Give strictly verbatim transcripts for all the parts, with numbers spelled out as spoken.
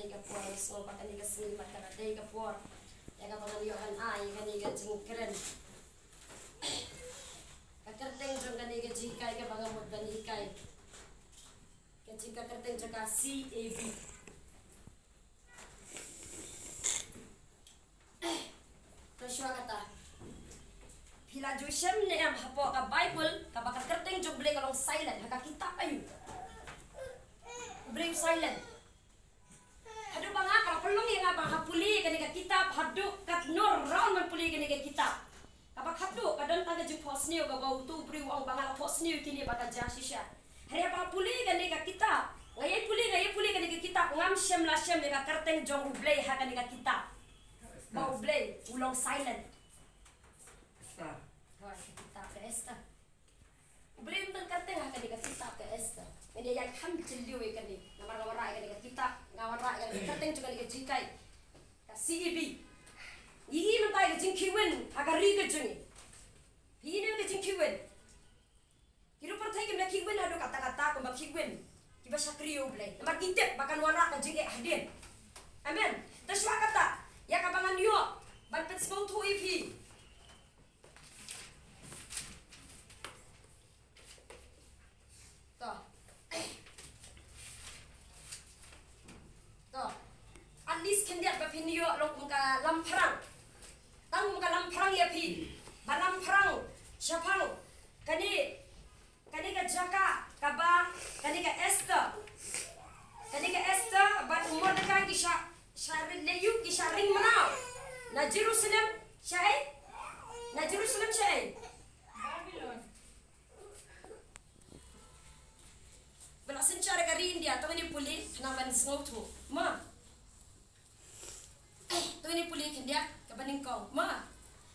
Ka por, sngew ba kane ka sngi pat ka dei ka por ïa kaba ngan ïoh ban ai ïa kane ka jingkren. Ka kyrteng jong kane ka jinghikai kaba nga mut ban hikai, ka jing, ka kyrteng jong ka C A B. To shuwa kata, phi la ju shem ne em hapoh ka Baibl kaba ka kyrteng jong U Blei ka long silent, ha ka kitab aïu U Blei u silent? Haduh ba nga, ka la pynlong ïa nga ba nga pule kane ka kitab, haduh katno round ban pule kane ka kitab. Kaba khatduh ka don tang ka jingphohsniew kaba uto u briew u ong ba nga la phohsniew kine ba ka jia shisha. Hynrei ba nga pule kane ka kitab, nga ïai pule, nga ïai pule kane ka kitab, ngam shem la shem ïa ka kyrteng jong U Blei ha kane ka kitab. Ba U Blei u long silent. Esther. Hooid, ka kitab ka Esther. U Blei um don kyrteng ha kane ka kitab ka Esther. Ngan ïai kham jylliew ïa kane. Namar nga wanrah ïa kane ka kitab, nga wanrah ïa kane ka kyrteng jong kane ka jinghikai, ka C A B. Ngi i mynta ïa ka jingkhih win ha ka ri ka jong ngi. Phi i ne ka jingkhih win? Ki ruh pyrthei kim da khih win haduh katta katta kumba khih win kiba shakri ïa U Blei. Namar ki tip ba kan wanrah ka jingeh hadien. Amen. To shuwa kata, ïa kaba ngan ïoh ban pynsngewthuh ïa phi. To. To. At least khyndiat ba phin ïoh long kum ka lamphrang. Tang kum ka lamphrang ïa phi. Ba lamphrang shaphang kane, kane ka jaka kaba, kane ka Esther. Kane ka Esther bad u Mordekai ki shah, shah rit leh ïuh, ki shah ring mraw na Jerusalem. Shaei? Na Jerusalem shaei? Babilon. Ba la synshar ka ri India, to ngin ïa pule khnang ban sngewthuh. Ma. To ngin ïa pule khyndiat kaba nyngkong. Ma.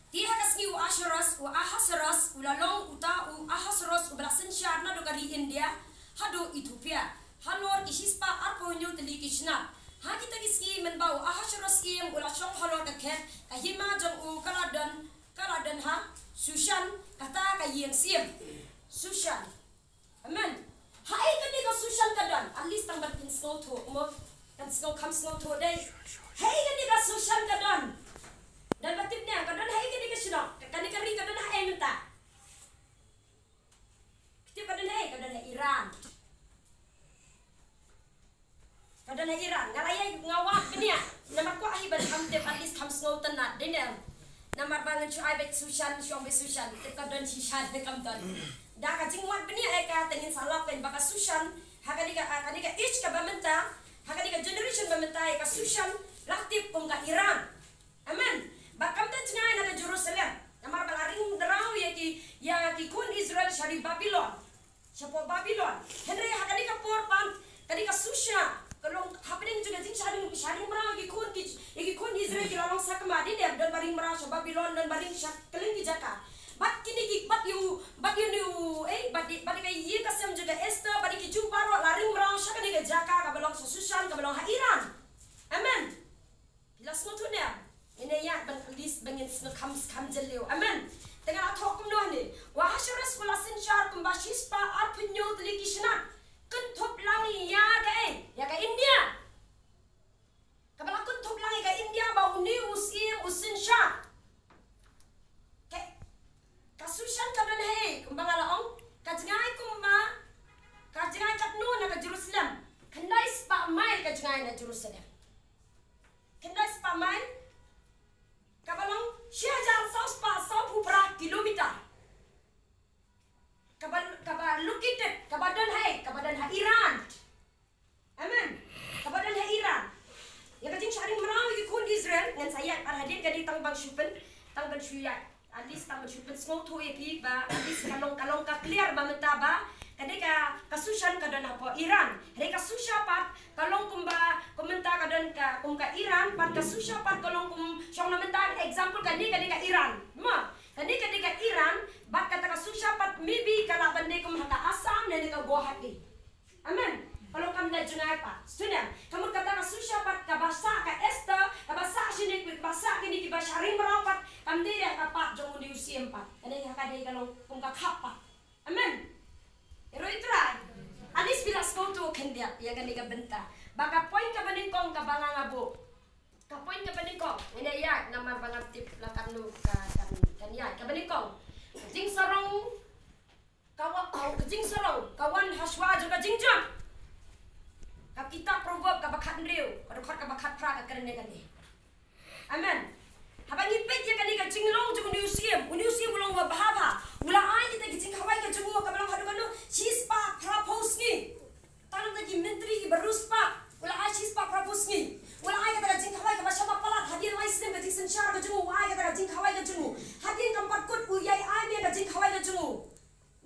Te ha ka sngi u Ahasuerus, u Ahasuerus, u la long uta u Ahasuerus uba la synshar naduh ka ri India haduh Ethiopia halor ki shispah arphew hynñiew tylli ki shnat. Ha kita ki sngi mynba u Ahasuerus im u la shong halor ka khet, ka hima jong u ka la don, ka la don ha Shushan, kata ka ïing syiem. Shushan. Amen. Haei kane ka Shushan ka don? At least tang ban pynsngewthuh, mo. Kan sngew kham sngewthuh dei. Haei kane ka Shushan ka don? Don ba tip ne em, ka don haei kane ka shnong? Kane ka ri ka don haei mynta? Tip ka don haei, ka don ha Iran. Ka don ha Iran. Nga la ïa, nga wad bniah. Namar kwah hi ban kham tip, at least kham sngewtynnat. Dei ne em? Namar ba ngan shu ai beit Shushan, shu ong beit Shushan. Tip ka don Shushan ne kam don. Da ka jingwad bniah ïa ka, te ngin sa lap kein ba ka Shushan ha kane ka, ah, kane ka age kaba mynta, ha kane ka generation ba mynta, ïa ka Shushan la tip kum ka Iran. Amen. Bad kam da jngai na ka Jerusalem. Namar ba la ring mraw ïa ki, ïa ki khun Israel sha ri Babilon. Shapoh Babilon. Hynrei ha kane ka por pat, kane ka Shushan ka long hapdeng jong ka jingshah ring, shah ring mraw ïa ki khun ki, ïa ki khun Israel ki la long sakma. Dei ne em? Don ba ring mraw sha Babilon, don ba ring sha kylleng ki jaka. Bad kine ki, bad ïa u, bad ïa une u, eh, bad ïa, bad ïa ka ïing ka sem jong ka Esther, bad ïa ki Jiw baroh la ring mraw sha kane ka jaka kaba long sha Shushan, kaba long ha Iran. Amen. Phi la sngewthuh ne em? Ngin ïa ïaid ban list ba ngin sngewkham, kham jylliew. Amen. Te nga la thoh kumno hangne. U Ahasuerus u la synshar kumba shispah arphew hynñiew tylli ki shnat. Kynthup lang ïa kaei? Ïa ka India. Kaba la kynthup lang ïa ka India ba une u syiem u synshar. Ka, ka Shushan ka don haei, kumba nga la ong, ka jngai kumba, ka jngai katno na ka Jerusalem? Khyndai spah mail ka jngai na Jerusalem. Khyndai spah mail, kaba long shi hajar saw spah sawphew phra kilometer. Kaba, kaba located, kaba don haei, kaba don ha Iran. Amen. Kaba don ha Iran. Ïa ka jingshah ring mraw ïa ki khun Israel, ngan sa ïaid pat hadien kane, tang ban shu pyn, tang ban shu ïaid. At least tang ban shu pynsngewthuh ïa phi ba, at least ka long, ka long ka clear ba mynta ba kane ka, ka Shushan ka don hapoh Iran. Hynrei ka Shushan pat ka long kumba, kum mynta ka don ka, kum ka Iran, bad ka Shushan pat ka long kum, shong na mynta example kane, kane ka Iran. Mo, kane, kane ka Iran, bad kata ka Shushan pat maybe ka lah ban dei kum ha ka Assam ne, ne ka Guwahati. Amen. Ka long kam da jngai pat. Sngewthuh ne em? Ka mut kata ka Shushan pat kaba sah ka Esther, kaba sah shane, kaba sah kine kiba shah ring mraw pat, kam dei ïa ka part jong une u syiem pat. Kane ha ka dei ka long kum ka khap pat. Amen. Ïaroh ïa u Trai. At least phi la sngewthuh khyndiat ïa kane ka bynta. Ba ka point kaba nyngkong ka Ba nga nga buh. Ka point kaba nyngkong, ngin ïa ïaid namar ba ngam tip la katno ka kan, kan ïaid. Kaba nyngkong, ka jingsarong ka wa-, oh, ka jingsarong ka wan hashwa jong ka jingjot. Ka kitab Proverb kaba khathynriew, ka dkhot kaba khatphra ka kren ïa kane. Amen. Haba ngi peit ïa kane ka jinglong jong une u syiem, une u syiem u long uba bha bha. U la ai kita ki jingkhawai ka jong u kaba long haduh katno, shispah phraphew sngi. Tang na ki myntri kiba riewspah, u la ai shispah phraphew sngi. U la ai kata ka jingkhawai kaba shaba palat, hadien lai snem ka jingsynshar ka jong u, u ai kata ka jingkhawai ka jong u. Hadien kam pat kut u ïai ai mih ka jingkhawai ka jong u.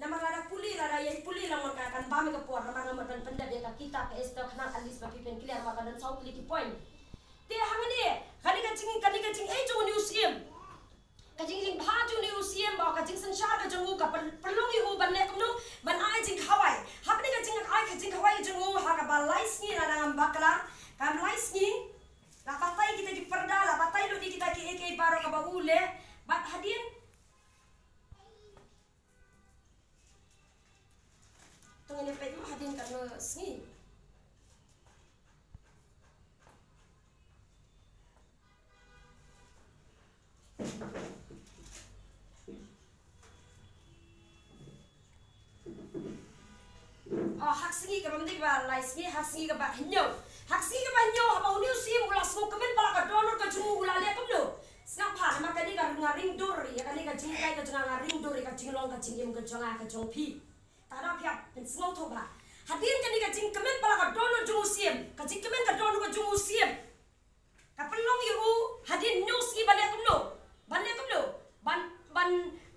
Namar lada pule, lada ïai pule lang ma ka kan bam ka por, namar nga mut ban pyndep ïa ka kitab ka Esther khnang at least ba phi phin clear, namar ka don saw tylli ki point. Te hangne, kane ka jing, kane ka jingeh jong une u syiem. Ka jing, jingbha jong une u syiem ba ka jingsynshar ka jong u ka pyn-, pynlong ïa u ban leh kumno, ban ai jingkhawai. Hapdeng ka jing, ai ka jingkhawai jong u ha kaba lai sngi lada ngam bakla, kaba lai sngi. La batai kita ki pyrda, la batai lut ïa kita kiei kiei baroh kaba u leh, bad hadien To ngin ïa peit mo hadien katno sngi. Oh, ha ka sngi kaba mdei kaba lai sngi, ha ka sngi kaba hynñiew. Ha ka sngi kaba hynñiew haba une u syiem u la sngewkmen ba la ka dohnud ka jong u, u la leh kumno? Sngap bha, namar kane ka nga ring dur ïa kane ka jinghikai ka jong nga, nga ring dur ïa ka jinglong ka jingim ka jong nga ka jong phi. Te lada phi hap pynsngewthuh bha, hadien kane ka jingkmen ba la ka dohnud jong u syiem, ka jingkmen ka dohnud ka jong u syiem ka pynlong ïa u hadien hynñiew sngi ban leh kumno? Ban leh kumno? Ban, ban,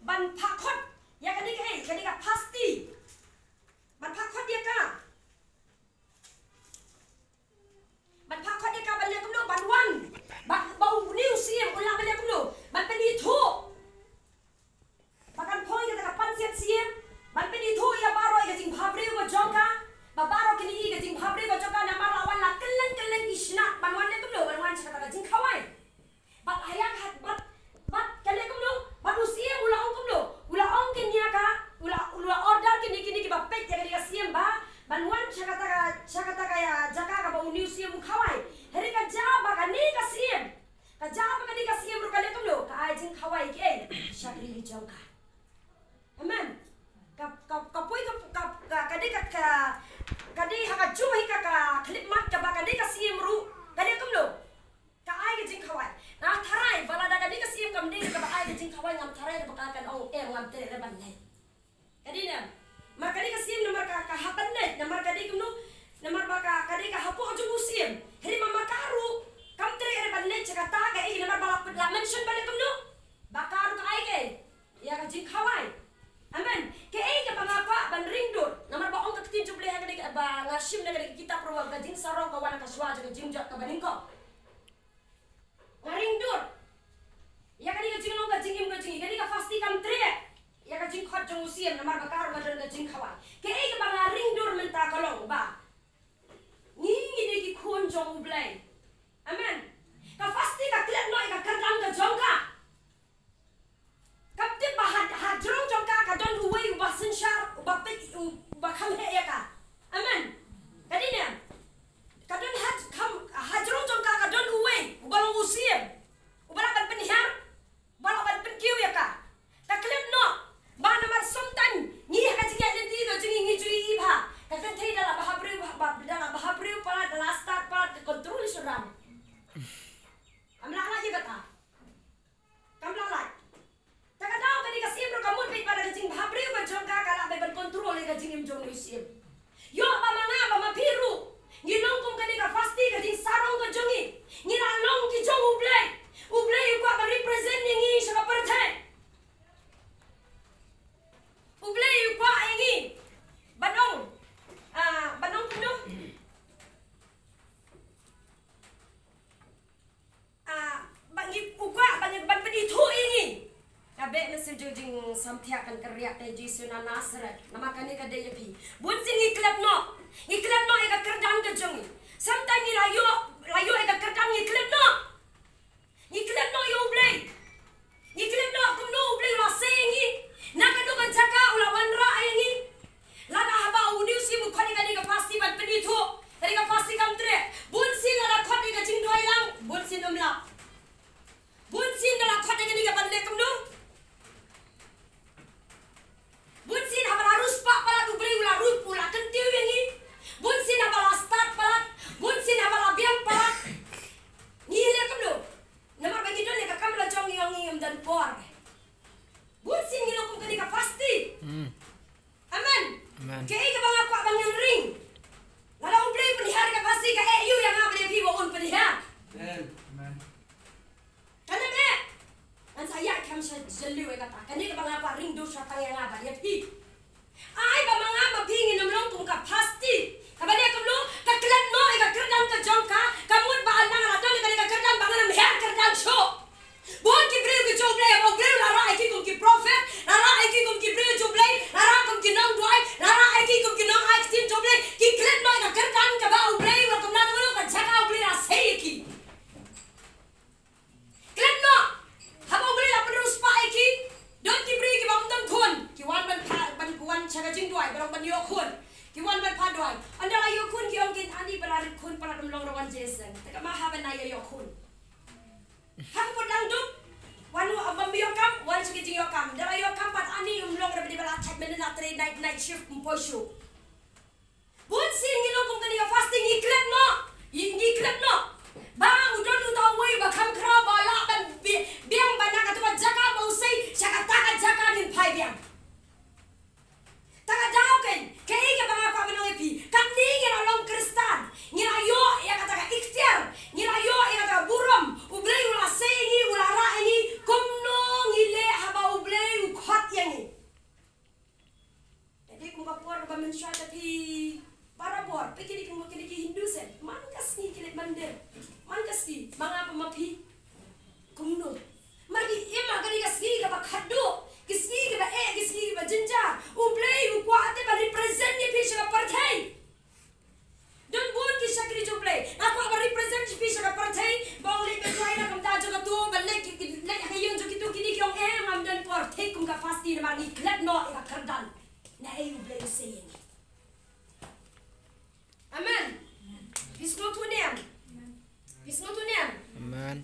ban phah khot ïa kane ka, eh, kane ka phasti. Ban phah khot ïa ka. Ban phah khot ïa ka ban leh kumno, ban wan. Ba, ba une u syiem u lah ban leh kumno, ban pynithuh. Ba kan poi kata ka pansngiat syiem ban pynithuh ïa baroh ïa ka jingbhabriew ka jong ka. Ba baroh kin i ka jingbhabriew ka jong ka namar la wan la kylleng kylleng ki shnat ban wan leh kumno, ban wan sha kata ka jingkhawai. Bad ha ïa ka, bad, bad ka leh kumno, bad u syiem u la ong kumno, u la ong kine ïa ka, u la, u la order kine, kine kiba peit ïa kane ka syiem ba ban wan sha kata ka, sha kata ka ïa jaka kaba une u syiem u khawai. Hynrei ka jia ba kane ka syiem, ka jia ba kane ka syiem ruh ka leh kumno, ka ai jingkhawai kiei, sha ki ri ki jong ka. Amen. Ka, ka, ka poi ka, ka, ka, ka dei ka, ka, ka dei ha ka jong hi ka, ka khyllipmat kaba kane ka syiem ruh ka leh kumno, ka ai ka jingkhawai. Nga tharai ba lada kane ka syiem kam dei kaba ai ka jingkhawai, ngam tharai ba ka kan ong em, ngam treh re ban leit. Ka dei ne em? Namar kane ka syiem namar ka, ka hap ban leit, namar ka dei kumno, namar ba ka, ka dei ka hapoh jong u syiem. Hynrei ma, ma ka ruh kam treh re ban leit sha kata, kaei namar ba la, la mention ba leh kumno, ba ka ruh ka ai kaei, ïa ka jingkhawai. Amen. Kaei kaba nga kwah ban ring dur, namar ba ong ka ktien jong U Blei ha kane kaba nga shim na kane ka kitab Proverb, ka jingsarong ka wan ha ka shwa jong ka jingjot kaba nyngkong. Nga ring dur ïa kane ka jinglong ka jingim ka jong ngi, kane ka fasti kam treh ïa ka jingkhot jong u syiem, namar ba ka ruh ka don ka jingkhawai. Kaei kaba nga ring dur mynta ka long ba ngi, ngi dei ki khun jong U Blei. Amen. Ka fasti ka klet noh ïa ka kyrdan ka jong ka. Kam tip ba ha, ha jrong jong ka ka don uwei uba synshar, uba peit, uba kham heh ïa ka. Amen. Ka dei ne em? Ka don ha, kham, ha jrong jong ka ka don uwei uba long u syiem, uba lah ban pynhiar, uba lah ban pynkiew ïa ka. Ka klet noh ba namar sometimes ngi ha ka jingïaid lynti ka jong ngi, ngi ju ïohi ba ka kynthei da la bhabriew, ba, ba, da la bhabriew palat, da la stad palat, ka control ïa u shynrang. Kam lah lait ïa kata. Kam lah lait. Te ka daw kane ka syiem ruh ka mut beit ba da ka jingbhabriew ka jong ka ka lah beit ban control ïa ka jingim jong u syiem. Ïoh ba ma nga ba ma phi ruh ngi long kum kane ka fasti, ka jingsarong ka jong ngi. Ngi la long ki jong U Blei. U Blei u kwah ban represent ïa ngi sha ka pyrthei. U Blei u kwah ïa ngi ban ong, ah, ban ong kumno? Ah, ba ngi, u kwah ban, ban pynithuh ïa ngi. Ka beh mynsiem jong jingsamthiah kan kyrriah te Jisu na Nasareth. Namar kane ka dei ïa phi. Bun sien ngi klet noh. Ngi klet noh ïa ka kyrdan ka jong ngi. Sometimes ngi la ïoh, la ïoh ïa ka kyrdan ngi klet noh. Ngi klet noh ïa U Blei. Ngi klet noh kumno U Blei u la sei ïa ngi. Na kano ka jaka u la wanrah ïa ngi. Lada haba une u syiem u khot ïa kane ka fasti ban pynithuh, kane ka fasti kam treh. Bun sien lada khot ïa ka Jylliew ïa kata. Kane kaba nga kwah ring dur sha tang ïa nga bad ïa phi. Ai ba ma nga ma phi ngin ym long kum ka Vashti. Kaba leh kumno, ka klet noh ïa ka kyrdan ka jong ka, ka mut ba ynda nga la don ïa kane ka kyrdan ba ngan ym her kyrdan shuh. Bun ki briew ki jong U Blei, haba U Blei u la rah ïa ki kum ki prophet, la rah ïa ki kum ki briew jong U Blei, la rah kum ki nongduwai, la rah ïa ki kum ki nongai ktien jong U Blei, ki klet noh ïa ka kyrdan kaba U Blei u la kumne, ka jaka U Blei la sei ïa ki. Klet noh. Haba U Blei la pynriewspah ïa ki, don ki briew kiba ym don khun, ki wan ban pha, ban wan sha ka jingduwai, ba long ban ïoh khun. Ki wan ban pha duwai. Ynda la ïoh khun ki ong, kin ani ba la rit khun, ba la dum long rawan jiseng. Te ka ma ha ban ai ïa ïoh khun. Hang put lang duk. Wan u, ym ïoh kam, wan sha ka jingïoh kam. Ynda la ïoh kam pat ani, ym long ra ba dei ba la thait mynnin, la trei night, night shift, ym poi shuh. Bun sien ngi long kum kane ka Vashti, ngi klet noh. Ngi, ngi klet noh. Ba u don uta uwei uba kham khraw ba lah ban bi-, biang ba na kata ka jaka ba u sei, sha kata ka jaka ngin phai biang. Te ka daw kein, kaei kaba nga kwah ban ong ïa phi. Katne ngi la long Khristan. Ngi la ïoh ïa kata ka iktiar. Ngi la ïoh ïa kata ka burom. U Blei u la sei ïa ngi, u la rah ïa ngi. Kumno ngi leh haba U Blei u khot ïa ngi. Ïa dei kumba por ba mynshuwa te phi barabor, phi kine ki, kine ki Hindu seh. Man ka sngi ki leit mandir. Man ka sngi, ma nga bad ma phi. Kumno? Mar ki im ha kane ka sngi kaba khatduh, ki sngi kiba eh, ki sngi kiba jynjar. U Blei u kwah te ban represent ïa phi sha ka pyrthei. Don bun ki shakri jong U Blei. Nga kwah ban represent ïa phi sha ka pyrthei. Ba ong leit ka duwai na ka bynta jong katu, ban leit ki, ki, leit ha ka ïing jong kitu kine ki ong, eh, ngam don por. Thik kum ka Vashti namar ngi klet noh ïa ka kyrdan. Na ei U Blei u sei ïa ngi. Amen. Phi sngewthuh ne em? Phi sngewthuh ne em? Amen.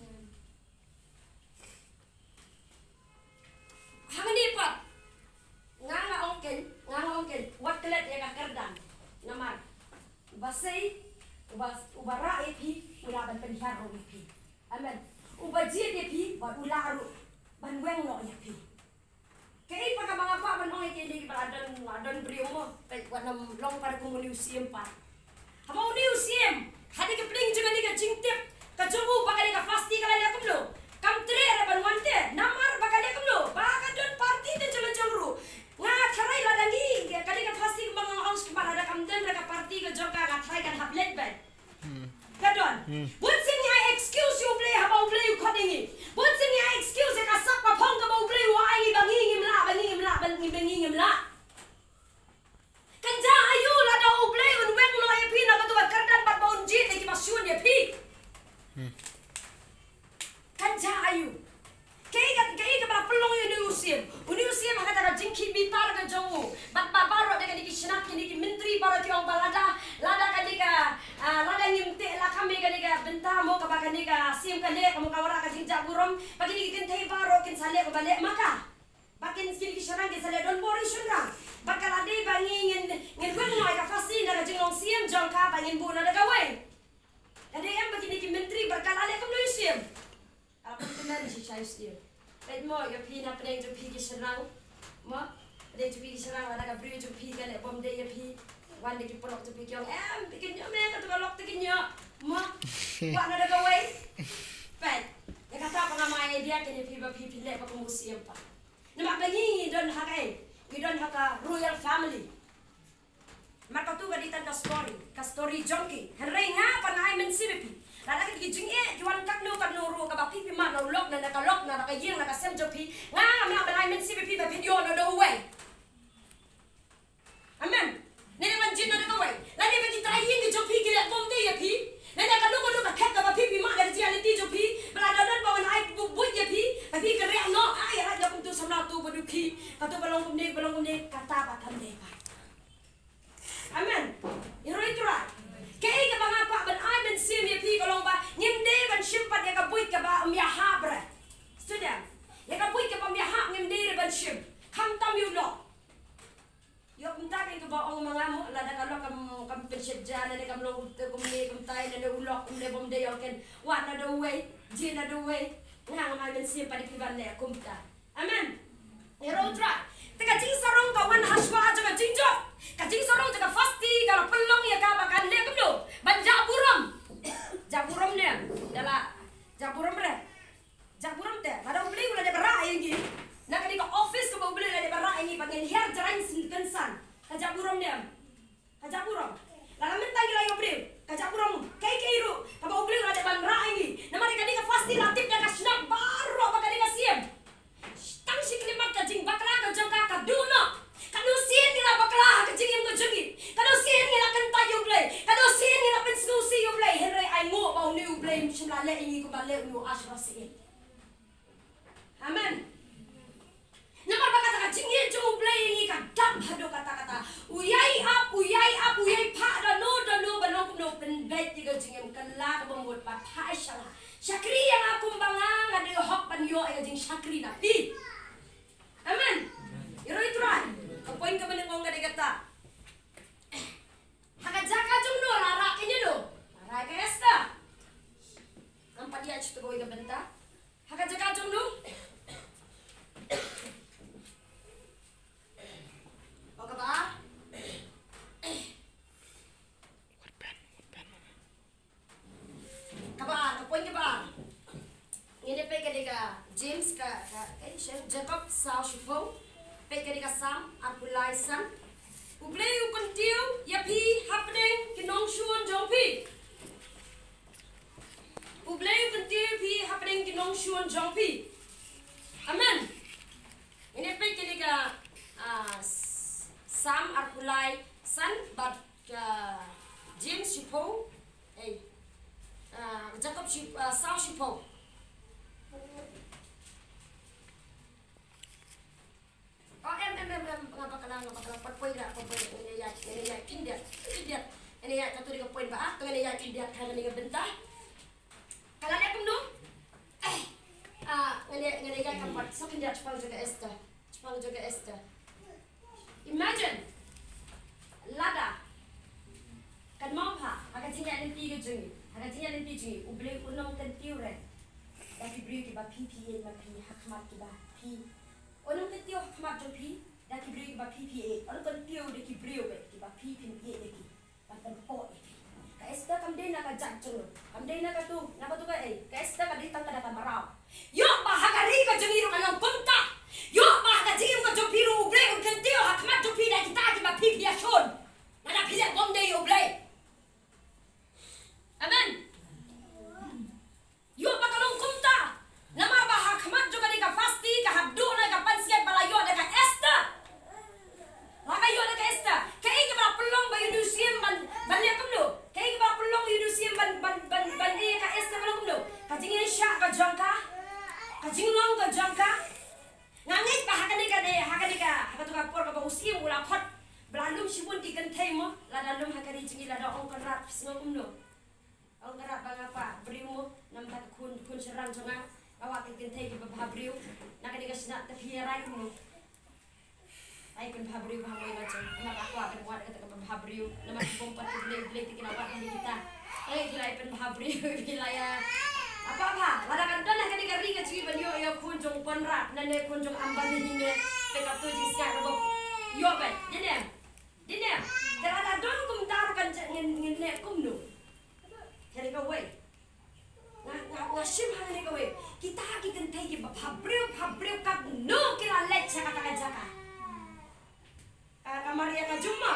Hangne pat. Nga nga ong kein, nga nga ong kein. Wat klet ïa ka kyrdan. Namar uba sei, uba, uba rah ïa phi, u lah ban pynhiar ruh ïa phi. Amen. Uba jied ïa phi, bad u lah ruh ban weng noh ïa phi. Kaei pat kaba nga kwah ban ong ïa kine kiba la don, la don briew mo. Peit wat nym long pat kum une u syiem pat. Haba une u syiem, ha dei ka pdeng jong kane ka jingtip ka jong u ba kane ka Vashti ka la leh kumno. Kam treh re ban wan te, namar ba ka leh kumno. Ba ka don party te jong la jong ruh. Nga tharai lada ngi, kane ka Vashti kaba nga ong sha khmat, lada kam don re ka party ka jong ka, nga tharai kan hap leit beit. Hmm. Ka don. Hmm. Bun sien ngi ai excuse ïa U Blei haba U Blei u khot ïa ngi. Bun sien ngi ai excuse ïa ka sap ka phong kaba U Blei u ai ngi ba ngi ngim lah, ba ngi ngim lah, ba ngi, ba ngi ngim lah. Kan jia aïu lada U Blei un weng noh ïa phi na katu ka kyrdan bad ba un jied ïa kiba shun ïa phi. Hmm. Kan jia aïu. Kaei ka, kaei kaba la pynlong ïa une u syiem. Une u syiem ha kata ka jingkhih bitar ka jong u. Bad ba baroh da kane ki shnat kine ki myntri baroh ki ong ba lada, lada kane ka, ah, lada ngim teh lakam ïa kane ka bynta mo kaba kane ka syiem ka leh, ka mo ka wanrah ka jingjah burom. Ba kine ki kynthei baroh kin sa leh kaba leh ma ka. Ba kin, kine ki shynrang kin sa leh donbor ïa u shynrang. Bad ka la dei ba ngi ngin, ngin weng noh ïa ka Vashti na ka jinglong syiem jong ka ba ngin buh na da kawei. Ka dei em ba kine ki myntri bad ka la leh kumno ïa u syiem. Ka la pyntngen shisha ïa u syiem. Peit mo ïa phi na pdeng jong phi ki shynrang. Mo, pdeng jong phi ki shynrang lada ka briew jong phi ka leh bym dei ïa phi. Wan da ki paralok jong phi ki ong em, phi kin ïoh me katu ka lok te kin ïoh. Mo, kwah na da kawei. Peit, ïa kata pat nga ma idea kein ïa phi ba phi phin leh ba kum u syiem pat. Namar ba ngi ngi don ha ka ei, ngi don ha ka royal family. Mar katu ka dei tang ka story, ka story jong ki. Hynrei nga pat nga ai mynsiem ïa phi. Lada kine ki jingeh ki wan katno katno ruh, kaba phi phi mad na u lok, na, na ka lok, na, na ka ïing, na ka sem jong phi. Nga, nga, nga ban ai mynsiem ïa phi ba phin ïoh na da uwei. Amen. Lane ban jied na da kawei. Lane ba ki trai ïing ki jong phi ki leh bym dei ïa phi. Lane kano kano ka khet kaba phi phi mad na ka jingïaid lynti jong phi. Ba lada don ba wan ai buit buit ïa phi, ba phi kynriah noh, ai ïa lade kumtu samla tu ba dukhi. Katu ba long kumne, ba long kumne, kata ba kam dei pat. Amen. Ïaroh ïa u Trai. Kaei kaba nga kwah ban ai mynsiem ïa phi ka long ba ngim dei ban shim pat ïa ka buit kaba ym ïahap re. Student, ïa ka buit kaba ym ïahap ngim dei re ban shim. Khamtam ïa u lok. Ïoh kumta kein kaba ong ma nga mo, lada ka lok kam, kam pynshit ja, lada kam long kumne kumtai, lada u lok kumne bym dei, ong kein. Wad na da uwei, jied na da uwei. Nga ngam ai mynsiem pat ïa phi ban leh kumta. Amen. Ïaroh u Trai. Te ka jingsarong ka wan ha shuwa jong ka jingjop. Ka jingsarong jong ka Vashti ka la pynlong ïa ka ba kan leh kumno? Ban jah burom. Jah burom ne. Da la jah burom re. Jah burom te. Lada U Blei u la dep rah ïa ngi. Na shim la leh ïa ngi kumba leh u Ahasuerus. Amen. Namar ba kata ka jingïeit jong U Blei ïa ngi ka dap haduh katta katta. U ïai ap, u ïai ap, u ïai phah da no da no, ba no kumno pynbeit ïa ka jingim, kylla kaba mut, ba phah sha la. Shakri ïa nga kumba nga, nga dei hok ban ïoh ïa ka jingshakri na phi. Amen. Ïaroh ïa U Trai. Ka point kaba nyngkong ka dei kata. Ha ka jaka jong no la rah kane no? La rah ka Esther. Ngam pat ïaid shuh kawei ka bynta. Ha ka jaka jong no? O kaba ar. Kaba ar, ka point kaba ar. Ngin ïa peit ka dei ka James ka, ka, ka, Jakob saw shiphew. Peit ka dei ka Salm arphew lai san. U Blei u kyntiew ïa phi hapdeng ki nongshun jong phi. U Blei u kyntiew ïa phi hapdeng ki nongshun jong phi. Amen. Ngin ïa peit ka dei ka, ah, s-, Salm arphew lai san bad ka James shiphew. Ei. Ah, Jakob shi-, ah, saw shiphew. Oh, em, em, em, em, nga bakla, nga bakla, pat poi da, pat poi da, ngin ïa, ngin ïa, khyndiat, khyndiat. Ngin ïa, katu dei ka point ba ar, to ngin ïa, khyndiat, ha kane ka bynta. Ka la leh kumno? Eh, ah, ngin ïa, ngin ïa, kam pat, sa khyndiat, shaphang jong ka Esther. Shaphang jong ka Esther. Imagine, lada, kan map ha, ha ka jingïaid lynti ka jong ngi, ha ka jingïaid lynti jong ngi, U Blei un ym kyntiew re da ki briew kiba phi phi ïeit ma phi, ha khmat kiba phi. Un ym kyntiew ha khmat jong phi da ki briew kiba phi phi ïeit, un ym kyntiew da ki briew beit kiba phi phi ïeit ïa ki. Ban pynpoh ïa phi. Ka Esther kam dei na ka jait jong no. Kam dei na katu, na katu kaei. Ka Esther ka dei tang ka da ka mraw. Ïoh ba ha ka ri ka jong ngi ruh kan long kumta. Ïoh ba ha ka jingim ka jong phi ruh U Blei un kyntiew ha khmat jong phi da kita kiba phi phi ïashun. Lada phi leh bym dei ïa U Blei. Amen. Ïoh ba ka long kumta. Namar ba ha khmat jong ka dei ka Vashti, ka hap duh na ka pansngiat ba la ïoh da ka Esther. La ka ïoh da ka Esther. Kaei kaba la pynlong ba ïa u syiem ban, ban leh kumno? Kaei kaba la pynlong ïa u syiem ban, ban, ban, ban ïa ka Esther ba la kumno? Ka jingïaishah ka jong ka. Ka jinglong ka jong ka. Nga ngeit ba ha kane ka dei, ha kane ka, ha katu ka por kaba u syiem u la khot. Ba la lum shibun ki kynthei mo, lada lum ha ka ri jong ngi lada ong Kynrad phi sngew kumno? Ong Kynrad ba nga kwah briew mo, namar ka khun, khun shynrang jong nga, nga kwah ki kynthei kiba bha briew. Na kane ka shnat te phi ïa rai kumno? Ai pynbha briew bha mo ïa la jong, namar nga kwah ban wad kata kaba bha briew, namar ki bym pat ki blei blei te ki la wad ha kita. Ai ki la ai pynbha briew, ki la ïa. Apa bha, lada ka don ha kane ka ri ka jong ngi ban ïoh ïa khun jong Kynrad, lane khun jong Ambani ne, te katu jingsngewbha kaba ïoh beit, dei ne? Dei ne, te lada don kumta ruh kan jia ngin, ngin leh kumno? Te kawei. Nga, nga, nga shim hangne kawei. Kita ki kynthei kiba bhabriew, bhabriew katno ki la leit sha kata ka jaka. Ka, ka Maria ka jumma.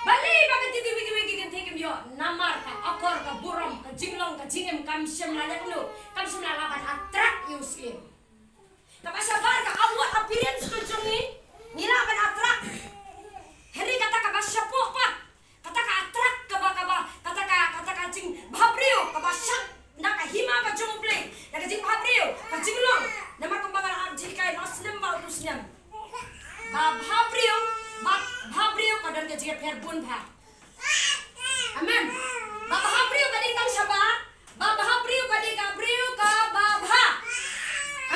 Balei ba ka titi wiki wiki kynthei kim ïoh. Namar ka akor ka burom, ka jinglong, ka jingim kam shym la leh kumno. Kam shym la lah ban attract ïa u syiem. Kaba shabar ka outward appearance ka jong ngi, ngi lah ban attract. Hynrei kata kaba shapoh pat, kata ka attract kaba, kaba, kata ka, kata ka jingbhabriew kaba shah na ka hima ka jong U Blei, na ka jingbhabriew, ka jinglong. Namar kumba nga la ap jinghikai noh snem bad utu snem. Ba bhabriew, ba bhabriew ka don ka jingïapher bun bha. Amen. Ba bhabriew ka dei tang shabar, ba bhabriew ka dei ka briew kaba bha.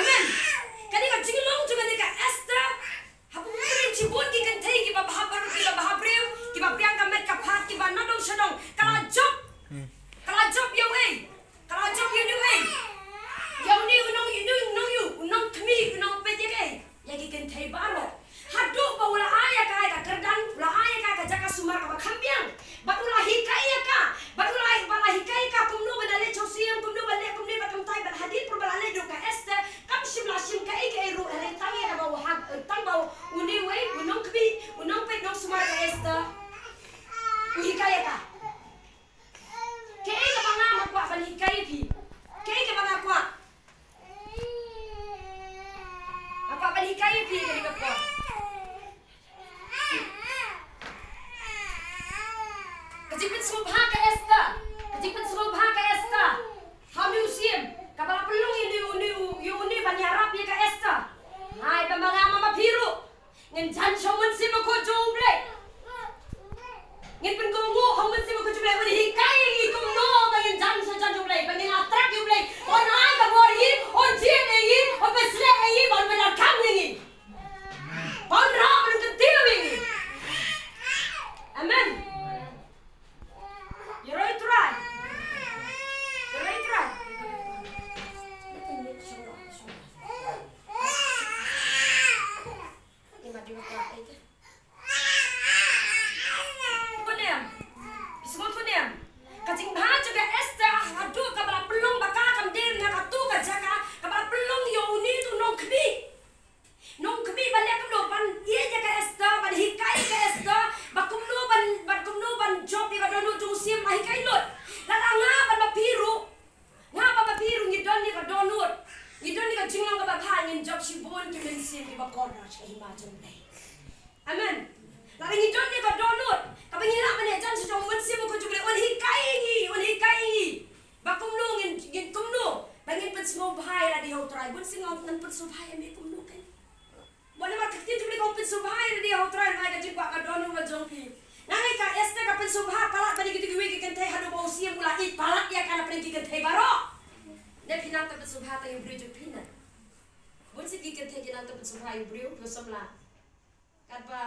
Amen. Ka dei ka jinglong jong kane ka Esther. Hapoh ka ri shibun ki kynthei kiba bha baroh kiba bhabriew, kiba biang ka met ka phad, kiba nadong shadong. Ka la jop. Ka la jop ïa uei? Ka la jop ïa uei? Ïa une u nong, ïa une u nong ïa u, u nongkhmih, u nongpeit ïa kaei? Ïa ki kynthei baroh. Haduh ba u la ai ïa ka, ïa ka kyrdan, u la ai ïa ka, ka jaka sumar kaba kham biang. Bad u la hikai ïa ka, bad u la, ba la hikai ïa ka kumno ban leit sha u syiem, kumno ban leh, kumno ban kyntai, bad hadien por ba la leit ruh ka Esther kam shym la shim kaei kaei ruh, hynrei tang ïa kaba u ha, tang ba une uwei u nongkhmih, u nongpeit nongsumar ka Esther u hikai ïa ka. Kaei kaba nga, nga kwah ban hikai ïa phi? Kaei kaba nga kwah? Nga kwah ban hikai ïa phi ïa kane ka por. Ka jingpynsngewbha ka Esther. Sien ki ba kordor sha ka hima jong U Blei. Amen. Lada ngi don ïa ka dohnud kaba ngi lah ban ïajan sha jong U Mynsiem Bakhuid jong U Blei, un hikai ïa ngi, un hikai ïa ngi ba kumno ngin, ngin kumno ba ngin pynsngewbha ïa lade ha U Trai. Bun sien nga ong ngan pynsngewbha ïa me kumno kein. Mo namar ka ktien jong U Blei ka ong pynsngewbha ïa lade ha U Trai, nga ai ka jingkwah ka dohnud ka jong phi. Nga ngeit ka Esther ka pynsngewbha palat ba dei kito kiwei ki kynthei haduh ba u siem u la ïeit palat ïa ka na pdeng ki kynthei baroh. Ne phi nang ta pynsngewbha ïa u briew jong phi na. Bun sien ki kynthei ki nang ta pynsngewbha ïa u briew, ki samla. Katba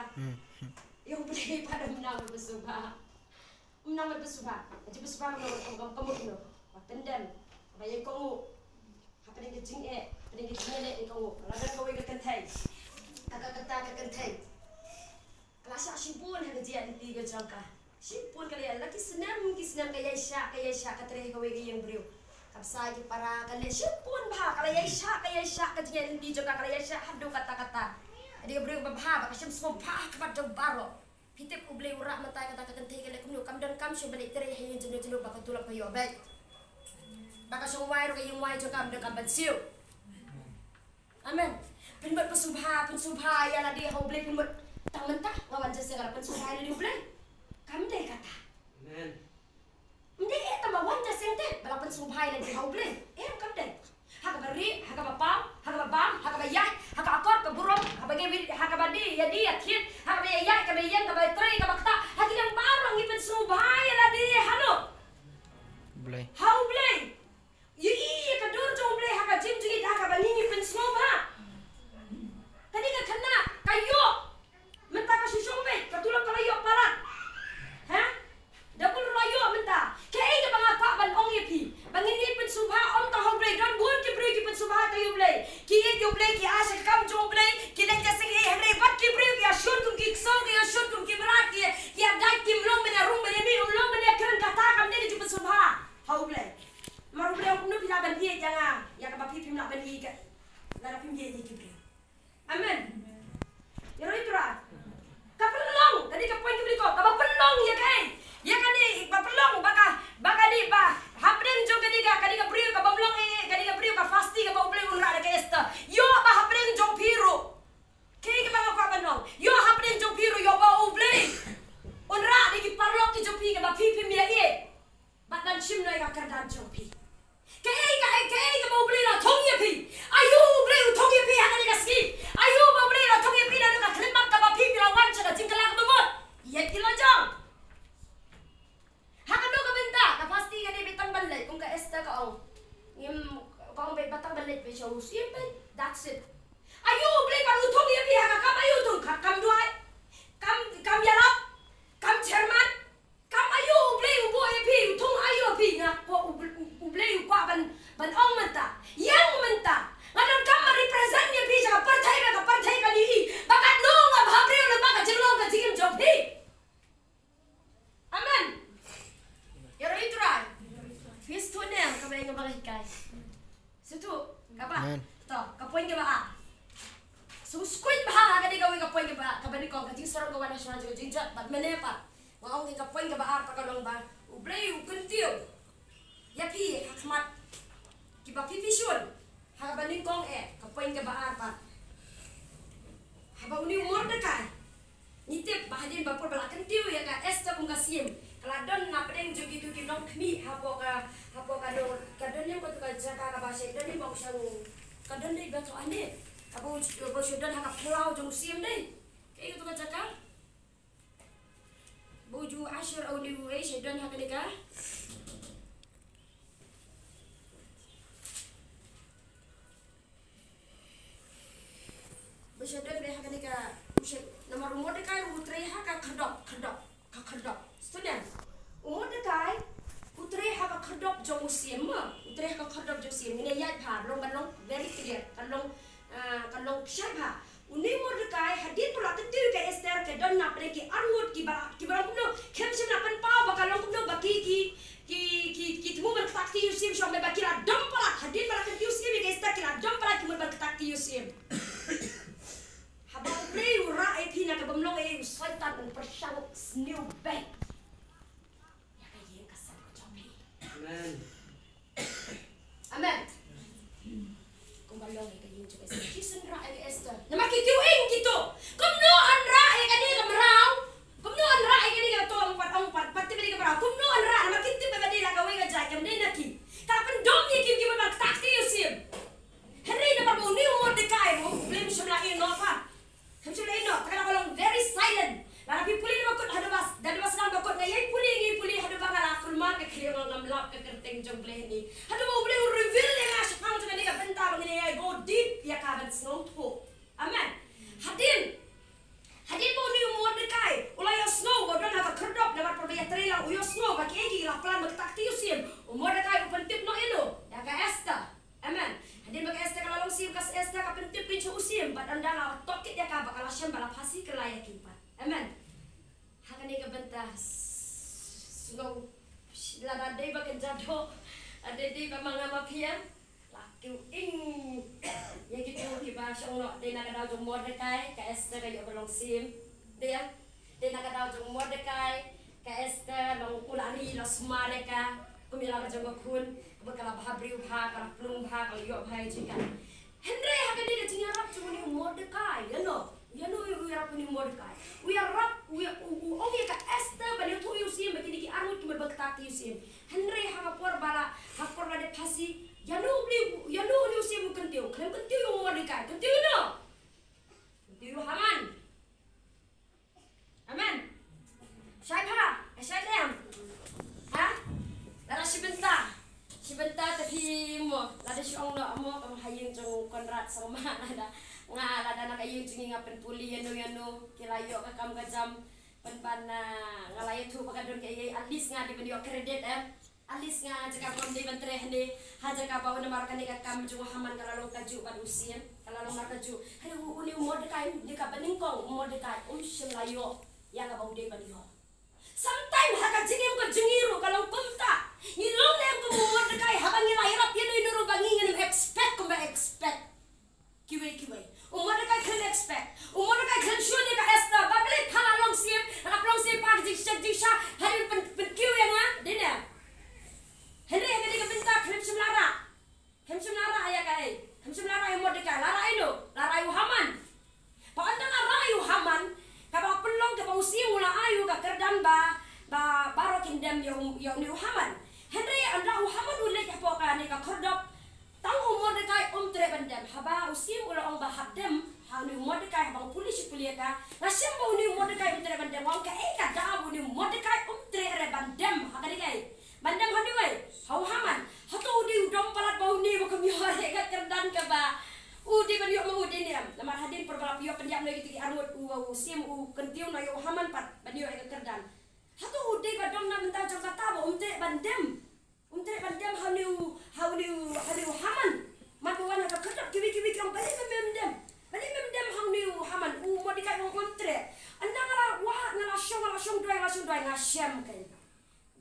ïa U Blei pat um nang ban pynsngewbha. Um nang ban pynsngewbha. Ka jingpynsngewbha ka mut, ka mut, ka mut, ka mut. Ba pyndem. Ba ïa kohnguh. Hapdeng ka jingeh, hapdeng ka jingeh ïa kohnguh. La don kawei ka kynthei. Ka, ka, kata ka kynthei ka la shah shibun ha ka jingïaid lynti ka jong ka. Shibun ka la ïa, la ki snem ki snem ka ïaishah, ka ïaishah, ka trei ha kawei ka ïing briew. Ka bsa ïa ki para, ka leh shibun bha, ka la ïaishah, ka ïaishah ka jingïaid lynti jong ka, ka la ïaishah haduh katta katta. Ka dei ka briew ba bha, ba ka shim sngewbha ha khmat jong baroh. Phi tip U Blei u rah mynta ïa kata ka kynthei, ka leh kumno? Kam don kam shuh ban ïatrei ha ïing jong u, jong u ba ka tulop ka ïoh beit, ba ka shong wai ruh ka ïing wai jong ka kam don kam ban siew. Amen. Pynmut pynsngewbha, pynsngewbha ïa lade ha U Blei, pynmut. Tang mynta nga wan jingïaseng, nga la pynsngewbha ïa lade ha U Blei? Kam dei kata. Amen. Ym dei eh tang ba wan jingïaseng te ba la pynsngewbha ïa lade ha U Blei. Em, kam dei. Ha kaba rieh, ha kaba pang, ha kaba bam, ha kaba ïaid, ha ka akor ka burom, ha kaba ngi, ha kaba die ïa die ïa thied, ha kaba ïaid, kaba ïeng, kaba trei, kaba ktah, ha ki liang baroh ngi pynsngewbha ïa lade hano? Blei. Ha U Blei. Ïohi ïa ka dur jong U Blei ha ka jingim jong ngi da kaba ngi, ngi pynsngewbha. Kane ka khynnah ka ïoh mynta ka shu shong beit, ka tulop ka la ïoh palat. Ha? Double ruh la ïoh mynta. Kaei kaba nga kwah ban ong ïa phi, ba ngin ïa pynsngewbha ym tang ha U Blei. Don bun ki briew ki pynsngewbha tang ïa U Blei, ki ïeit ïa U Blei, ki ai sha ka kam jong U Blei, ki leit ka seng ei, hynrei bad ki briew ki ïa shun kum ki ksew, ki ïa shun kum ki mrad, ki ïa, ki ïa dait, kim long ban ïa rung ban ïa mih, ym long ban ïa kren. Kata kam dei ka jingpynsngewbha ha U Blei. Namar U Blei u ong kumno phi lah ban ïeit ïa nga, ïa kaba phi phim lah ban ïeit ïa ka, lada phim ïeit ïa ki briew. Amen. Ïaroh ïa U Trai. Ka pynlong, ka dei ka point kaba nyngkong, kaba pynlong ïa kaei? Ïa kane ba pynlong ba ka, ba kane ba hapdeng jong kane ka, kane ka briew kabym long ei, kane ka briew ka fasti kaba U Blei un rah da ka Esther. Ïoh ba hapdeng jong phi ruh. Kaei kaba nga kwah ban ong? Ïoh hapdeng jong phi ruh, ïoh ba U Blei un rah da ki paralok ki jong phi kaba phi phim ïa ïeit. Bad ngan shim noh ïa ka kyrdan jong phi. Kaei, kaei, kaei kaba U Blei la thung ïa phi? Aïu U Blei u thung ïa phi ha kane ka sngi? Aïu ba U Blei la thung ïa phi naduh ka khyllipmat kaba phi, phi la wan sha ka jingkylla kaba mut? Ïa ki la jong. Ha kano ka bynta? Ka fasti ka dei beit tang ban leit, kum ka Esther ka ong. Ngim, ka ong beit ba tang ban leit beit sha u syiem beit. That's it. Aïu U Blei pat u thung ïa phi, ha ka kam aïu u thung? Ka kam duwai, kam, kam ïalap, kam chairman. Kam aïu U Blei u buh ïa phi, u thung aïu ïa phi? Nga kwah U Bl-, U, U Blei u kwah ban, ban ong mynta. Ïeng mynta. Nga donkam ban represent ïa phi sha ka pyrthei, ba ka pyrthei kan ïohi ba katno nga bhabriew lyngba ka jinglong ka jingim jong phi. Amen. Ïaroh ïa U Trai. Phi sngewthuh ne em kaba nga ba nga hikai? Sngewthuh kaba? Amen. To, ka point kaba ar. Sngewskuit bha ha kane kawei ka point kaba ar, kaba nyngkong ka jingsarong ka wan ha shuwa jong ka jingjot bad mynne pat. Nga ong ïa ka point kaba ar pat ka long ba U Blei u kyntiew ïa phi ha khmat kiba phi phi shun. Ha kaba nyngkong eh, ka point kaba ar pat. Haba une u Mordekai, ngi tip ba hadien ba put ba la kyntiew ïa ka Esther kum ka syiem, ka la don na pdeng jong kito ki nongkhmih hapoh ka, hapoh ka dong, ka don ïa katu ka jaka kaba shait don ïa ba u sha u, ka don dei ba to ane, kaba u, ba u shu don ha ka phyllaw jong u syiem dei. Kaei katu ka jaka? Ba u ju usher, une u, eh, shu don ha kane ka. Ba shu don beit ha kane ka, u shu, namar u Mordekai u trei ha ka khyrdop, khyrdop, ka khyrdop. Student, u Mordekai u trei ha ka khyrdop jong u syiem, ma, u trei ha ka khyrdop jong u syiem. Ngin ïa ïaid bha, long, ban long very clear, kan long, ah, kan long shai bha. Une u Mordekai, hadien ba la kyntiew ïa ka Esther, ka don na pdeng ki arngut kiba, kiba long kumno, kim shym la pynpaw ba ka long kumno, ba ki, ki, ki, ki, ki thmu ban ktah kti ïa u syiem, shong, ba ki la dom palat, hadien ba la kyntiew ïa u syiem ïa ka Esther, ki la dom palat, ki mut ban ktah kti ïa u syiem. Haba U Blei u rah ïa phi na ka bym long ei, u Soitan un pyrshang sniew beit ïa ka ïing ka sem ka jong phi. Amen. Amen. Kumba long ïa ka ïing jong ka Esther. Ki sngewrah ïa ka Esther. Lehni. Haduh ba U Blei u reveal ïa nga shaphang jong kane ka bynta ba ngin ïa go deep ïa ka ban sngewthuh. Amen. Hadien. Hadien ba une u Mordekai u la ïohsngew ba u don ha ka khyrdop namar ba ïatrei lang u ïohsngew ba kiei ki la plan ba ktah kti u siem. U Mordekai u pyntip noh ïa no? Ïa ka Esther. Amen. Hadien ba ka Esther ka la long siem, ka Esther ka pyntip kein sha u siem bad ynda la tohkit ïa ka ba ka la shem ba la phasi kylla ïa ki pat. Amen. Ha kane ka bynta s-, sngew lada dei ba kan jadok, lada dei ba ma nga ma phi, la kiew ing ïa kito kiba shong noh. Dei na ka daw jong Mordekai ka Esther ka ïoh ban long siem. Dei, dei na ka daw jong Mordekai ka Esther long u la ri, la sumar ïa ka kum ïa la ka jong ka khun, kaba ka la bha briew bha, ka la plung bha, ka la ïoh bha ïa jingkam. Hynrei ha kane ka jingïarap jong une u Mordekai, ïa no, ïa no u ïarap une u Mordekai? U ïarap, u ïa-, u, u ong ïa ka Esther ban ïathuh ïa u siem ba kine ki arngut ki mut ba ktah kti u siem. Hynrei ha ka por ba la, ha ka por ba la dep phasi, ïa no u Blei, ïa no une u siem u kyntiew? Khlem kyntiew ïa u Mordekai, kyntiew ïa no? Kyntiew ïa u Haman. Amen. Shai pha, shai lem. Ha? Lada shi bynta. Shi bynta te phi mo, lada shi ong noh mo, ka ha ïing jong Conrad Sangma, lada nga, lada na ka ïing jong ngi nga pynpule ïa no ïa no, ki la ïoh ka kam ka jam, pynban, ah, nga la ïathuh ba ka don kaei, at least nga dei ban ïoh credit, eh. At least nga jaka bym dei ban treh hangne, ha jaka ba u namar kane ka kam jong u Haman ka la long kajuh bad u siem, ka la long mar kajuh. Hynrei u, une u Mordekai, une ka banyngkong u Mordekai, um shym la ïoh ïa kaba u dei ban ïoh. Sometimes ha ka jingim ka jong ngi ruh ka long kumta. Ngi long ne em kum u Mordekai, haba ngi la ïarap ïa no ïa no ruh ba ngi ngin expect kumba expect. Kiwei kiwei. U Mordekai khlem expect. U Mordekai khlem shu ong ïa ka Esther ba balei pha la long siem, la long siem, pha ka jingshisha, hadien pyn, pynkiew ïa nga, dei ne em? Hynrei ha kane ka bynta khlem shym la rah. Khlem shym la rah ïa kaei? Khlem shym la rah ïa u Mordekai, la rah ïa no? La rah ïa u Haman. Ba ynda la rah ïa u Haman, kaba pynlong kaba u siem u la ai u ka kyrdan ba, ba baroh kin dem ïa u, ïa une u Haman. Hynrei ynda u Haman u leit hapoh kane ka khyrdop, tang u Mordekai um treh ban dem. Haba u siem u la ong ba hap dem ha une u Mordekai, haba nga pule shi pule ïa ka, nga shem ba une u Mordekai um treh ban dem. Nga ong kaei ka daw ba une u Mordekai um treh re ban dem ha kane kaei? Ban dem ha uwei? Ha u Haman. Hato u dei u dom palat ba une ba kum ïoh re ka kyrdan kaba u dei ban ïoh ma u, dei ne em? Namar hadien por ba la ïoh pynïap noh ïa kito ki arngut, u, u siem u kyntiew noh ïa u Haman pat ban ïoh ïa ka kyrdan. Hato u dei ba don na bynta jong kata ba um treh ban dem? Um treh ban dem ha une u, ha une u, ha une u Haman. Mar ba wan ha ka khyrdop kiwei kiwei ki ong balei mem dem? Balei mem dem ha une u Haman? U Mordekai u ong um treh. Ynda nga la wad, nga la shong, nga la shong duwai, nga la shong duwai, nga shem kein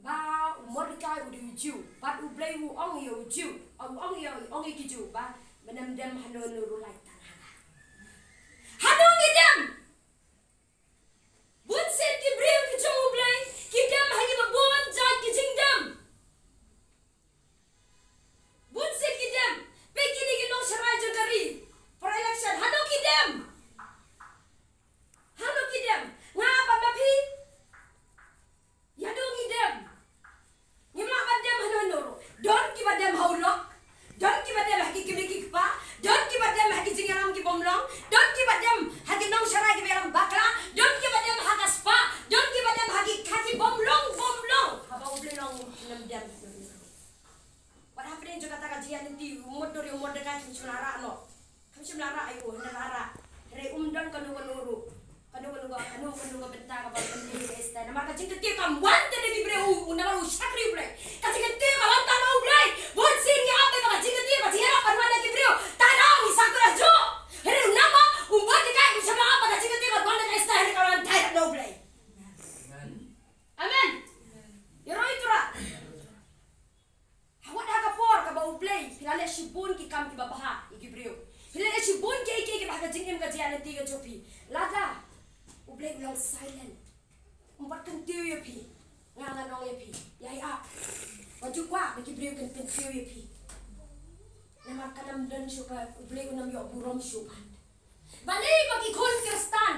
ba u Mordekai u dei u Jiw, bad U Blei u ong ïa u Jiw, u ong ïa, u ong ïa ki Jiw ba, ba ym dem hano hano ruh, lait tang ha nga. Hano ngi dem? Bunsien ki briew ki jong U Blei ki dem ha kiba bun jait ki jingdem. Bunsien ki dem, peit kine ki nongsharai jong ka ri. Por election, hano ki dem? Hano ki dem? Nga bad ma phi, ïa no ngi dem? Ngim lah ban dem hano hano ruh. Don kiba dem ha u lok, don kiba dem ha ki kmie ki kpa, don kiba dem ha ki jingïalam ki bym long, don kiba dem ha ki nongsharai kiba ïalam bakla, don kiba dem ha ka spah, don kiba dem ha ki, ha ki bym long bym long. Haba U Blei u ong ngim dem hano hano ruh. Wat hapdeng jong kata ka jingïaid lynti, u mutdur ïa u Mordekai, kim shym la rah noh. Kim shym la rah, aïu, hynrei la rah. Hynrei um don kano kano ruh, kano kano ka, kano kano ka bynta kaba pynlong ïa ka Esther. Namar ka jingkyntiew kam wan tang na ki briew, u, namar u shakri U Blei. Ka jingkyntiew ka wan tang na U Blei. Bunsien ngi ap ba ka jingkyntiew, ka jingïarap kan wan na ki briew. Tang na ngi shakri juh. Hynrei u namar u Mordekai um shym la ap ba ka jingkyntiew kan wan na ka Esther, hynrei ka wan direct na U Blei. Amen. Ïaroh ïa u Trai. Ha, wat ha ka por kaba U Blei, phi la leh shibun ki kam kiba bha ïa ki briew. Phi la leh shibun kiei kiei kiba ha ka jingim ka jingïaid lynti ka jong phi. Lada U Blei u long silent, um pat kyntiew ïa phi, nga ngan ong ïa phi, ïai ap. Wat ju kwah ba ki briew kin kyntiew ïa phi. Namar kan ym don shuh ka, U Blei un ym ïoh burom shuh pat. Balei ba ki khun Khristan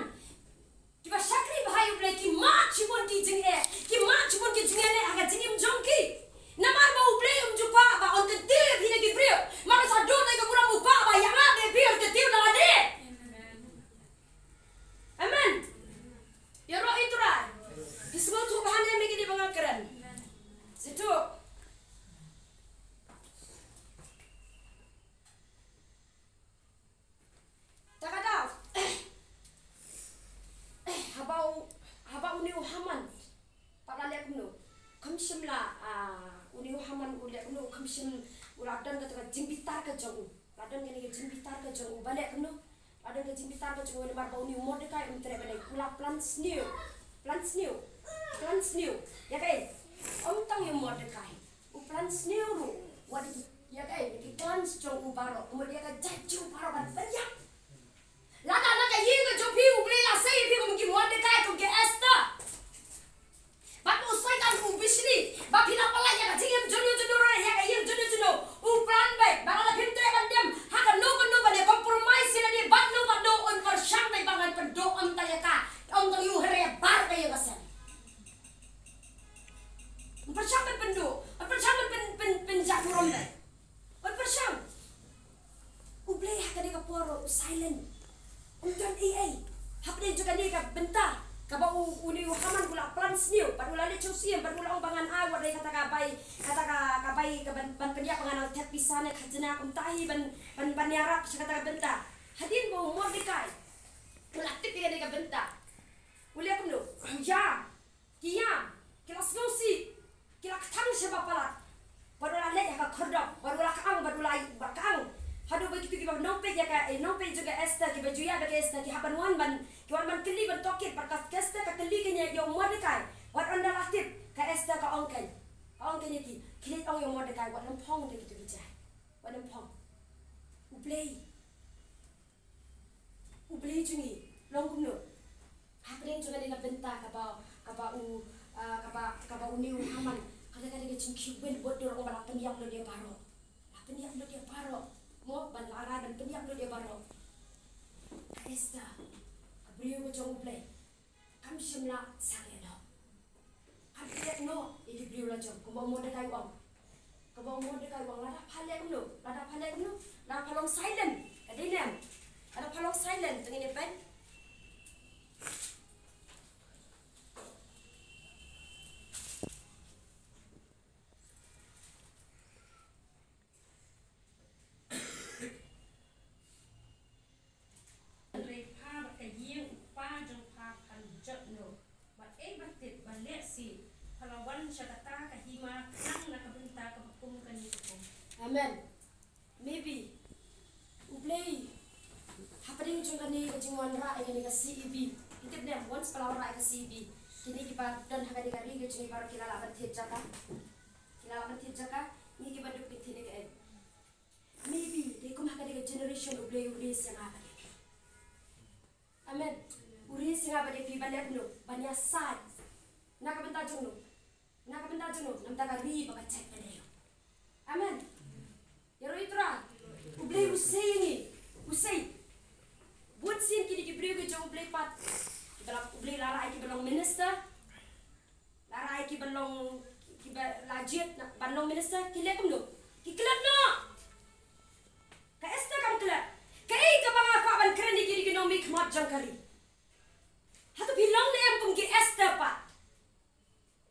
kiba shakri bha ïa U Blei ki mad shibun ki jingeh, ki mad shibun ki jingeh ha ka jingim jong ki? Namar ba U Blei um ju kwah ba un kyntiew ïa phi na ki briew. Namar sa don ka burom, u kwah ba ïa nga bad phi un kyntiew na lade. Amen. Ïaroh ïa u Trai. Phi sngewthuh bha ne em ïa kine ba nga kren? Sngewthuh. Shem, u la don kata ka jingbitar ka jong u. La don kane ka jingbitar ka jong u. Ba leh kumno? La don ka jingbitar ka jong u namar ba une u Mordekai um treh ban leh, u la plan sniew. Plan sniew. Plan sniew. Ïa kaei? Ym tang ïa u Mordekai. U plan sniew ruh. Wat ïa kaei? Ïa ki clans jong u baroh. Kumba ïa ka jait jong u baroh ban pynïap. Lada na ka ïing ka jong phi U Blei la sei ïa phi kum ki Mordekai, kum ki Esther. Bad u Soitan u bishni, ba phi la pynlait ïa ka jingim jong u jong u, ïa ka ïing jong u jong u. U plan beit, ba lada phim treh ban dem ha kano kano ban ïa compromise ïa lade bad no bad no, un pyrshang beit ba ngan pynduh ym tang ïa ka, ym tang ïa u hynrei ïa baroh ka ïing ka sem. Un pyrshang ban pynduh, un pyrshang ban pyn, pyn, pynjah burom beit. Un pyrshang. U Blei ha kane ka por u silent. Um don ei ei. Hapdeng jong kane ka bynta kaba u, une u Haman u la plan sniew, bad u la leit sha u siem, bad u la ong ba ngan ai wat dei kata ka bai, kata ka, ka bai ka ban, ban pynïap, ba ngan nang thep pisa ne khajna kumta hi ban, ban, ban ïarap sha kata ka bynta. Hadien ba u Mordekai u la tip ïa kane ka bynta, u leh kumno? Ïa. Ki ïam, ki la sngewsih, ki la kthang sha ba palat. Bad u la leit ha ka khyrdop, bad u la kang, bad u la, bad kang. Haduh ba kito kiba nongpeit ïa ka, eh, nongpeit jong ka Esther, kiba ju ïaid bad ka Esther, ki hap ban wan ban, ki wan ban kylli ban tohkit, bad ka Esther ka kylli kane ïa u Mordekai. Wat ynda la tip, ka Esther ka ong kane. Ka ong kane ïa ki, khie leit ong ïa u Mordekai, wat nym phong da kito ki jait. Wat nym phong. U Blei. U Blei jong ngi long kumno? Hapdeng jong kane ka bynta kaba, kaba u, ah, kaba, kaba une u Haman, kata ka dei ka jingkhih win bad dur ba la pynïap lut ïa baroh. La pynïap lut ïa baroh. Mo, ban la rai ban pynïap lut ïa baroh. Ka Esther, ka briew ka jong U Blei, kam shym la sangeh noh. Kam pynïap noh ïa ki briew la jong, kumba u Mordekai u ong. Kumba u Mordekai u ong, lada pha leh kumno, lada pha leh kumno, lada pha long silent, ka dei ne em? Lada pha long silent, te ngin ïa peit. Hynrei pha bad ka ïing u kpa jong pha phan jot noh. Bad ei ba tip ba lehse pha la wan sha kata ka hima khnang na ka bynta kaba kum kane ka kum. Amen. Maybe U Blei hapdeng jong kane ka jingwanrah ïa kane ka C E B. Ngi tip ne em, once pha la wanrah ïa ka C E B, kine kiba don ha kane ka ri ka jong ngi baroh ki la lah ban thied jaka. Ki la lah ban thied jaka, ngi kiba duk ngin thied ne kaei? Maybe dei kum ha kane ka generation U Blei u raise ïa nga bad ïa phi. Amen. U raise ïa nga bad ïa phi ban leh kumno? Ban ïasaid. Na ka bynta jong no? Na ka bynta jong no? Na ka bynta ka ri bad ka jaid ka dei. Amen. Ïaroh ïa u Trai. U Blei u sei ïa ngi. U sei. Bun sien kine ki briew ki jong U Blei pat, kiba la, U Blei la rai kiba long minister. La rai kiba long, kiba la jied na, ban long minister, ki leh kumno? Ki klet noh. Ka Esther kam klet. Kaei kaba nga kwah ban kren ïa kine ki nongmihkhmat jong ka ri. Hato phi long ne em kum ki Esther pat?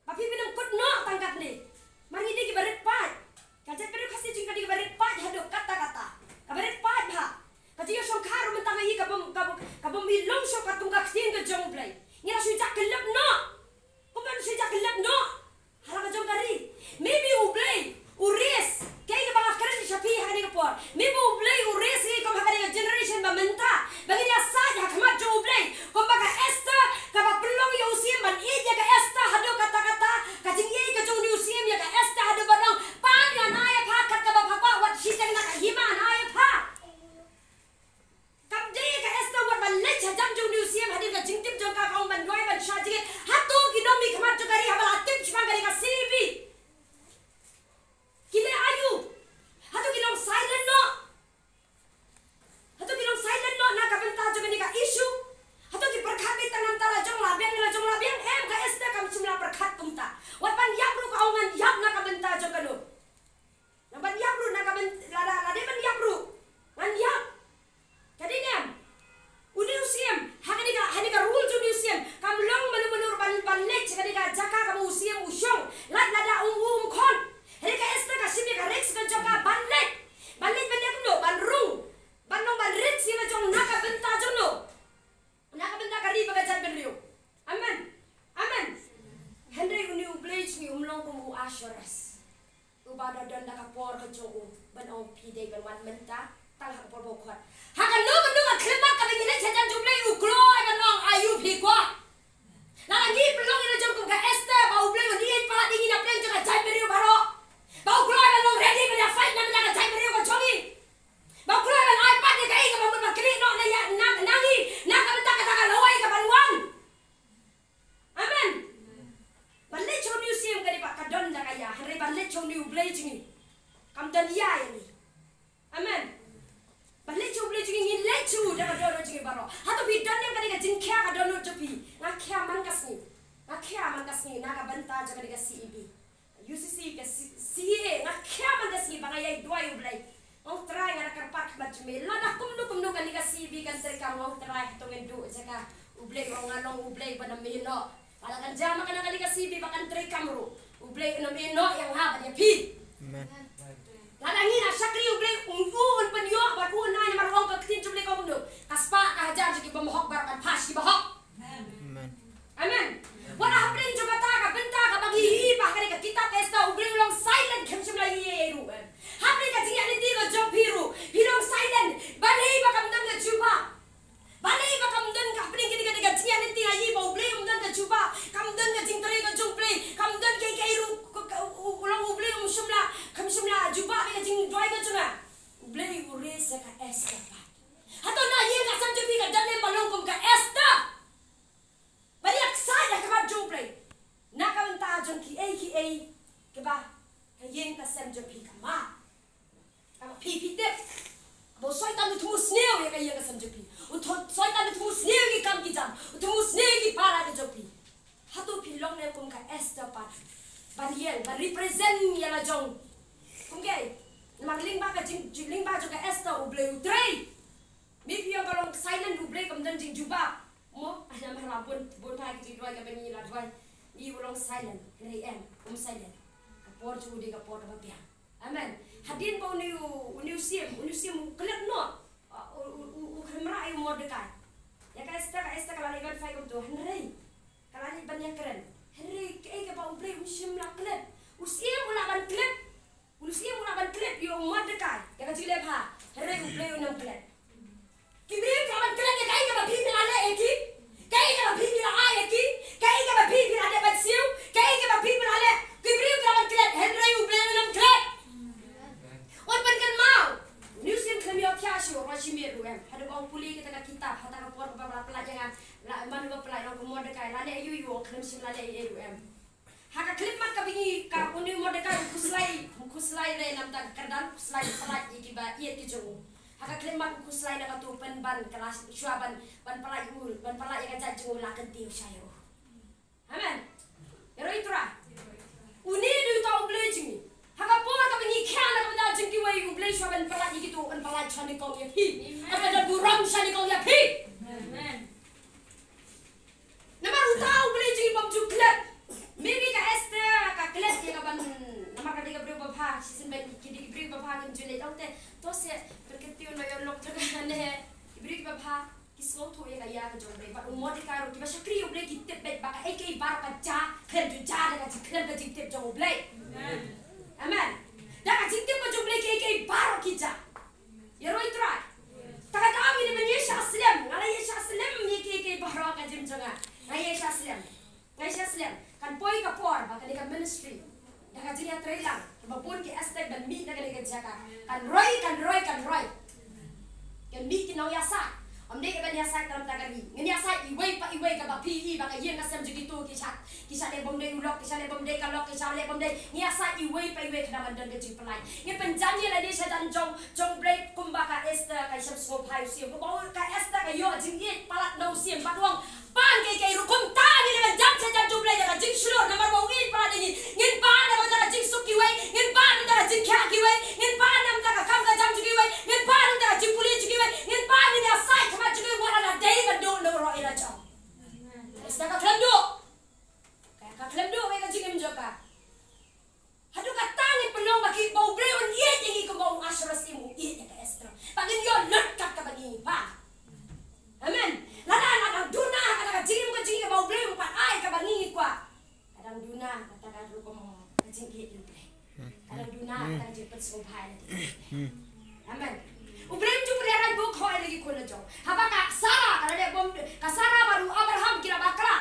Ba phi pyndonkut noh tang katne. Mar ngi dei kiba rit paid. Ka jaitbynriew Khasi jong ngi ka dei kaba rit paid haduh katta katta. Kaba rit paid bha. Ka jingïashongkha ruh mynta ngi ka bym, ka bym, ka bym i long shortcut kum ka ktien ka jong U Blei. Ngi la shu jah kyllep noh. Kumba ngi shu jah kyllep noh ha la ka jong ka ri. Maybe U Blei u raise, kaei kaba nga kren sha phi ha kane ka por. Maybe U Blei u raise ngi kum ha kane ka generation ba mynta, ba ngin ïasaid ha khmat jong U Blei. Kumba ka Esther, kaba pynlong ïa u syiem ban ïeit ïa ka Esther haduh katta katta, ka jingïeit ka jong une u syiem ïa ka Esther haduh ba ong, pan ngan ai ïa pha kat kaba pha kwah, wat shiteng na ka hima ngan ai ïa pha. Kam dei ka Esther wat ban leit hajan jong une u syiem hadien ka jingtip jong ka, ka ong ban duwai ban shah jingïeit. Hato ki nongmihkhmat jong ka ri haba la tip shaphang kane ka C E B, ki leh aïu? Hato ki long silent noh? Hato ki long silent noh na ka bynta jong ka Ban ong phi dei ban wan mynta tang ha ka por ba u khot. Ha kano kano ka khyllipmat kaba ngi leit sha jan jong U Blei u kloi ban ong aïu phi kwah. Lada ngi pynlong ïa la jong kum ka Esther ba U Blei un ïeit palat ïa ngi na pdeng jong ka jaitbynriew baroh. Ba u kloi ban long ready ban ïa fight na bynta ka jaitbynriew ka jong ngi. Ba u kloi ban ai pat ïa kaei kaba mut ban kylli noh na ïa na na ngi na ka bynta kata ka lawei kaban wan. Amen. Ban leit sha une u siem ka dei ba ka don da ka ïa, hynrei ban leit sha une U Blei jong ngi kam don ïa ïa ngi. Amen. Ban leit sha U Blei jong ngi, ngin leit sha u da ka dohnud jong ngi baroh. Hato phi don ne em kane ka jingkhia ka dohnud jong phi? Nga khia man ka sngi. Nga khia man ka sngi na ka bynta jong kane ka C E B. U C C ka C-, C E A, nga khia man ka sngi ba nga ïai duwai U Blei. Nga ong Trai, nga da kyrpad khmat jong me. Lada kumno kumno kane ka C E B kan treikam, nga ong Trai, hato ngan duh jaka. U Blei u ong nga long U Blei ba nym ïehnoh. Ba la kan jia ma kane, kane ka C E B ba kan treikam ruh, U Blei un ym ïehnoh ïa nga bad ïa phi. Amen. Lada ngi na shakri U Blei, u, u un pynïoh bad u un ai, namar u ong ka ktien jong U Blei kumno. Ka spah ka hajar jong ki bymhok baroh kan phah sha ki bahok. Amen. Amen. Wat la hapdeng jong kata ka bynta kaba ngi ïohi ba ha kane ka kitab Esther U Blei u long silent, khlem shym la ïohi ei ei ruh em. Hapdeng ka jingïaid lynti ka jong phi ruh phi long silent. Balei ba kam don ka jubab? Balei ba kam don ka, hapdeng kane ka, ka jingïaid lynti nga ïohi ba U Blei um don ka jubab, kam don ka jingtrei ka jong U Blei, kam don kiei kiei ruh, ka, ka, u, u, u long U Blei um shym la, kam shym la jubab ïa ka jingduwai ka jong nga. U Blei u raise ïa ka Esther pat. Hato na ïing ka sem jong phi ka don ne em ba long kum ka Esther? Ba ïa ksa ïa ka khmat jong U Blei. Na ka bynta jong kiei kiei kiba ka ïing ka sem jong phi ka mad. Kaba phi phi tip ba u Soitan u thmu sniew ïa ka ïing ka sem jong phi. U tho-, Soitan u thmu sniew ïa ki kam ki jam. U thmu sniew ïa ki para ka jong phi. Hato phi long ne kum ka Esther pat? Ban ïeng, ban represent ïa la jong. Kum kiei? Namar lyngba ka jing, jing, lyngba jong ka Esther U Blei u trei. Maybe ïa ka long silent U Blei kam don jingjubab. Mo, ah, namar la bun, bun bha ki jingduwai kaba ngi la duwai. Ngi u long silent, hynrei em, um silent. Ka por jong u dei ka por kaba biang. Amen. Hadien ba une u, une u siem, une u siem u klet noh. Ah, u, u, u, u khlem rah ïa u Mordekai. Ïa ka Esther, ka Esther ka la leit ban fight kumto, hynrei ka la leit ban ïakren. Hynrei kaei kaba U Blei um shym la klet. U siem u lah ban klet. U siem u lah ban klet ïa u Mordekai ïa ka jingleh bha, hynrei U Blei un ym klet. Ki briew ki lah ban klet ïa kaei kaba phi phi la leh ïa ki, kaei kaba phi phi la ai ïa ki, kaei kaba phi phi la dep ban siew, kaei kaba phi phi la leh. Ki briew ki lah ban klet, hynrei U Blei un ym klet. Un pynkynmaw. Une u siem khlem ïohthiah shuh, roi shi miet ruh em. Haduh ba u pule kita ka kitab, ha kata ka por ba la pyllait ïa nga, la, man ba pyllait ïa u Mordekai, la leh aïu aïu, khlem shym la leh ei ei ruh em. Ha ka khyllipmat kaba ngi, ka une u Mordekai u khuslai, u khuslai re namar ka kyrdan, khuslai pyllait ïa kiba ïeit ki jong u. Ha ka khyllipmat u khuslai na katu pynban ka la shuwa ban, ban pyllait u, ban pyllait ïa ka jait jong u la kyntiew sha ïa u. Amen. Ïaroh ïa u Trai. Une u dei uta U Blei jong ngi. Ha ka por kaba ngi khia na ka bynta jong kiwei, U Blei shuwa ban pyllait ïa kito, un pyllait sha nyngkong ïa phi. Amen. Kata ka burom sha nyngkong ïa phi. Amen. Namar uta U Blei jong ngi bym ju klet. Maybe ka Esther ka klet ïa ka ban, namar ka dei ka briew babha, shisien ba ki dei ki briew babha kim ju leit ong te. To se pynkyntiew noh ïa u lok jong ka ne. Ki briew kiba bha ki sngewthuh ïa ka ïa ka jong U Blei. Bad u Mordekai ruh kiba shakri U Blei ki tip beit ba kaei kaei baroh ka jia khlem ju jia da ka jingkhlem ka jingtip jong U Blei. Amen. Amen. Da ka jingtip ka jong U Blei kaei kaei baroh ki jia. Ïaroh ïa u Trai. Te ka daw ngi dei ban ïashah slem, nga la ïashah slem ïa kiei kiei baroh ka jingim jong nga. Nga ïashah slem. Nga ïashah slem. Kan poi ka por ba kane ka ministry, da ka jingïatreilang, kiba bun ki expect ban mih na kane ka jaka. Kan roi, kan roi, kan roi. Kan mih ki nongïasaid. Ym dei ban ïasaid tang na ka ri. Ngin ïasaid iwei pa iwei kaba phi i ba ka ïing ka sem jong kito ki shah, ki shah leh bym dei u lok, ki shah leh bym dei ka lok, ki shah leh bym dei. Ngi ïasaid iwei pa iwei khnang ban don ka jingpyllait. Ngi pynjan ïa lade sha jan jong, jong U Blei kumba ka Esther ka shem sngewbha ïa u siem. Kumba ka Esther ka ïoh jingïeit palat na u siem bad u ong, pan kiei kiei ruh kumta ngin ïa ban jan sha jan jong U Blei da ka jingshlur namar ba u ïeit palat ïa ngi. Ngin pan da ka jingsuk kiwei, ngin pan da ka jingkhiah kiwei, ngin pan da ka kam ka jam jong kiwei, ngin pan da ka jingpule jong kiwei, ngin pan ngin ïasaid khmat jong kiwei wat la dei ban duh na u roh ïa la jong. Esther ka khlem duh. Ka, ka khlem duh ïa ka jingim jong ka. Haduh katta ngin pynlong ba ki, ba U Blei un ïeit ïa ngi kumba u Ahasuerus u ïeit ïa ka Esther. Ba ngin ïoh lut kat kaba ngi pan. Amen. Lada, lada duna, lada ka jingim ka jingim ba U Blei u pan ai kaba ngi kwah. Ka dang duna, kata ka rukom. Amen. U Blei um ju pynlehrain bor hoi ïa ki khun la jong. Haba ka Sara, ka la dep bom, ka Sara bad u Abraham ki la bakla.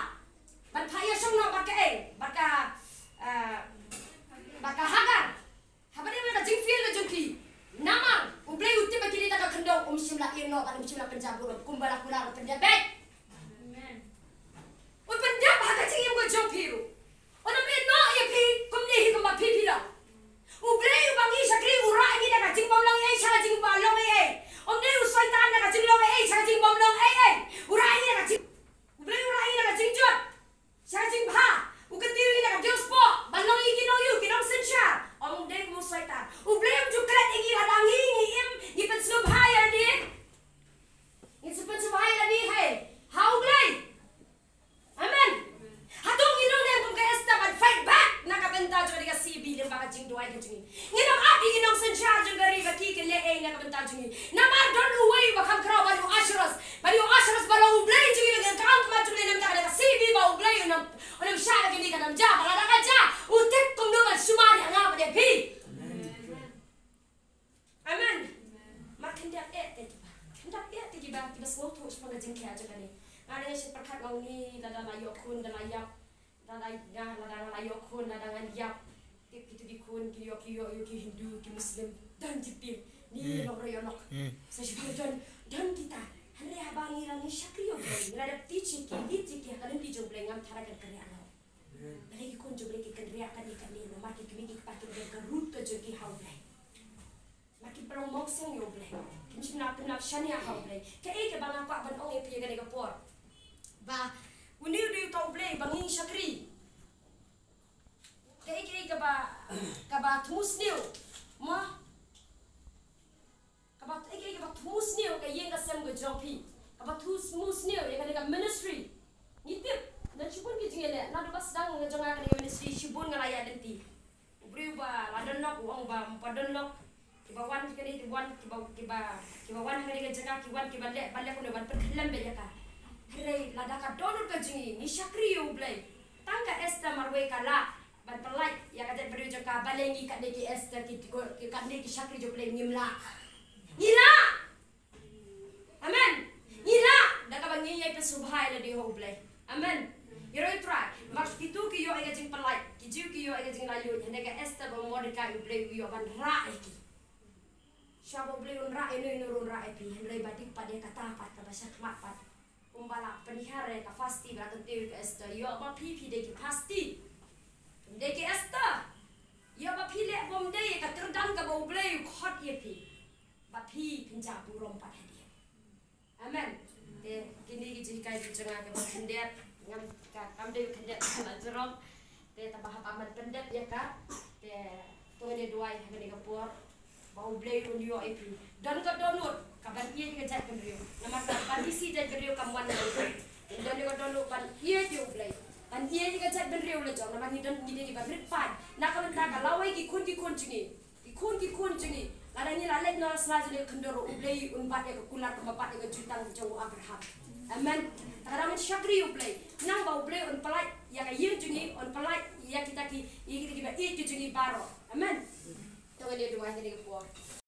Ban phah ïashong noh bad ka ei, bad ka, eh, bad ka Hagar. Haba dei ka jingpyllait ka jong ki. Namar U Blei u tip ba kine ta ka khyndew um shym la ïehnoh bad um shym la pynjah burom kumba la kular, un pyndep beit. Amen. Un pyndep ha ka jingim ka jong phi ruh. Un ym ïehnoh ïa phi kumne hi kumba phi phi long. U Blei uba ngi shakri u rah ïa ngi na ka jingbym long ei ei sha ka jingbym long ei ei. Um dei u Soitan na ka jinglong ei ei sha ka jingbym long ei ei. U rah ïa ngi na ka jing, U Blei u rah ïa ngi na ka jingjot sha ka jingbha. U kyntiew ïa ngi na ka diengphna ban long ïa ki nongïaroh, ki nongsynshar. Um dei kum u Soitan. U Blei um ju klet ïa ngi lada ngi, ngi im, ngi pynsngewbha ïa lade. Ngi pynsngewbha ïa lade, hei. Ha U Blei. Amen. Hato ngin long ne kum ka Esther ban fight back na ka bynta jong ka C B lyngba ka jingduwai ka jong ngi? Ngin ym ap ïa ki nongsynshar jong ka ri ba ki kin leh ei na ka bynta jong ngi. Namar don uwei uba kham khraw, ba dei u Ahasuerus. Ba dei u Ahasuerus ba long u blei jong ngi, ba ngin kynmaw jong ngi na ka bynta ka C B, ba U Blei un ym, un ym shah ïa kine, kan ym jia, ba lada ka jia, u tip kumno ban sumar ïa nga bad ïa phi. Amen. Mar khyndiat eh te kiba, khyndiat eh te kiba, kiba sngewthuh shaphang ka jingkhia jong kane. Nga dang ïa sngewthuh pyrkhat nga ong ni, lada la ïoh khun, lada la ïap, lada nga, lada nga la ïoh khun, lada nga ïap. Tip kito ki khun ki ïoh, ki ïoh, ïoh ki Hindu, ki Muslim, don ki pir. Ni long ro ïoh lok. Sa shu don, don kita. Hynrei haba ngi la ngi shakri ïoh Blei, ngi la dep teach ki, lead ki ha ka lynti jong Blei, ngam tharai kan kynriah noh. Balei ki khun jong Blei ki kynriah kane kane, namar ki kmie ki kpa ki don ka root ka jong ki ha U Blei. Ma ki pynlong mongseng ïa U Blei. Kim shym la pynlap shaniah ha U Blei. Kaei kaba nga kwah ban ong ïa phi ha kane ka por, ba une u dei uta U Blei ba ngi shakri. Kaei kaei kaba, kaba thmu sniew. Mo? Kaba, kaei kaei kaba thmu sniew ka ïing ka sem ka jong phi. Kaba thmu sniew ïa kane ka ministry. Ngi tip, don shibun ki jingïaleh, naduh ba sdang jong nga kane ka ministry, shibun nga la ïaid lynti. U briew ba la don lok u ong ba ym pat don lok. Kiba wan ki kane, kiba wan, kiba, kiba, kiba wan ha kane ka jaka, ki wan kiba leh, ba leh kumno ban pynkhyllem beit ïa ka. Hynrei lada ka dohnud ka jong ngi, ngi shakri ïa U Blei. Tang ka Esther marwei ka lah ban pyllait ïa ka jaitbynriew jong ka, balei ngi katne ki Esther, ki, ki, katne ki shakri jong U Blei ngim lah. Ngi lah. Amen. Ngi lah da kaba ngi ïai pynsngewbha ïa lade ha U Blei. Amen. Ïaroh ïa U Trai. Namar kito ki ïoh ïa ka jingpyllait, ki Jiw ki ïoh ïa ka jinglaitluid, hynrei ka Esther bad u Mordekai U Blei u ïoh ban rah ïa ki. Shuwa ba U Blei un rah ïano ïano ruh un rah ïa phi, hynrei ba dei pat ïa kata pat kaba shakhmat pat. Kumba la pynhiar ïa ka Vashti, ba la kyntiew ïa ka Esther, ïoh ba phi phi dei ki Vashti. Phi dei ki Esther. Ïoh ba phi leh bym dei ïa ka kyrdan kaba U Blei u khot ïa phi. Ba phi phin jah burom pat hadien. Amen. Te kine ki jinghikai ki jong nga kiba khyndiat, ngam, ka, kam dei khyndiat ka la jrong. Te tang ba hap ban pyndep ïa ka. Te to ngin ïa duwai ha kane ka por ba U Blei un ïoh ïa phi. Don ka dohnud ka ban ïeit ïa ka jaitbynriew. Namar ka ban isih jaitbynriew kam wan na U Blei. Don ka dohnud ban ïeit ïa U Blei, ban ïeit ïa ka jaitbynriew la jong. Namar ngi don, ngi dei kiba rit paid na ka bynta ka lawei ki khun ki khun jong ngi. Ki khun ki khun jong ngi, lada ngi la leit noh sha la jong ka khyndew ruh, U Blei un bat ïa ka kular kumba bat ïa ka jutang jong u Abraham. Amen. Te ka dang ngin shakri U Blei, khnang ba U Blei un pyllait ïa ka ïing jong ngi, un pyllait ïa kita ki, ïa kita kiba ïeit ki jong ngi baroh. Amen. To ngin ïa duwai ha kane ka por.